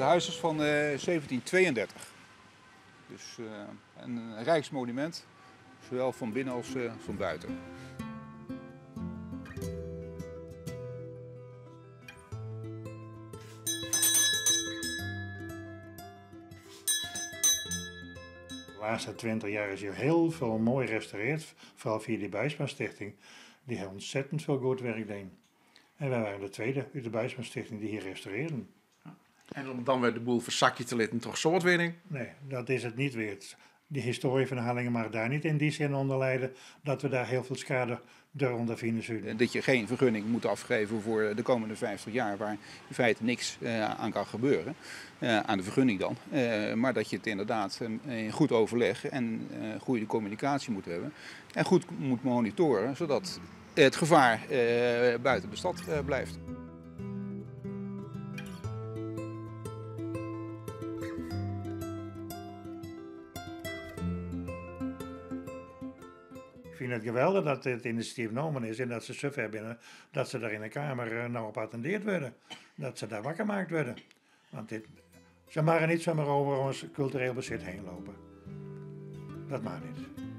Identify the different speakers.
Speaker 1: Het huis is van 1732. Dus een rijksmonument, zowel van binnen als van buiten.
Speaker 2: De laatste 20 jaar is hier heel veel mooi gerestaureerd, vooral via die Buisman Stichting, die heeft ontzettend veel goed werk deed. En wij waren de tweede uit de Buisman Stichting die hier restaureerden.
Speaker 3: En om dan weer de boel verzakje te laten, toch soortwinning?
Speaker 2: Nee, dat is het niet weer. Die historie van Harlingen mag daar niet in die zin onder lijden dat we daar heel veel schade door ondervinden zullen.
Speaker 1: Dat je geen vergunning moet afgeven voor de komende 50 jaar, waar in feite niks aan kan gebeuren, aan de vergunning dan. Maar dat je het inderdaad in goed overleg en goede communicatie moet hebben en goed moet monitoren, zodat het gevaar buiten de stad blijft.
Speaker 2: Ik vind het geweldig dat dit initiatief genomen is en dat ze zover binnen dat ze daar in de Kamer nou op attendeerd worden. Dat ze daar wakker gemaakt worden. Want ze mogen niet zomaar over ons cultureel bezit heen lopen. Dat mag niet.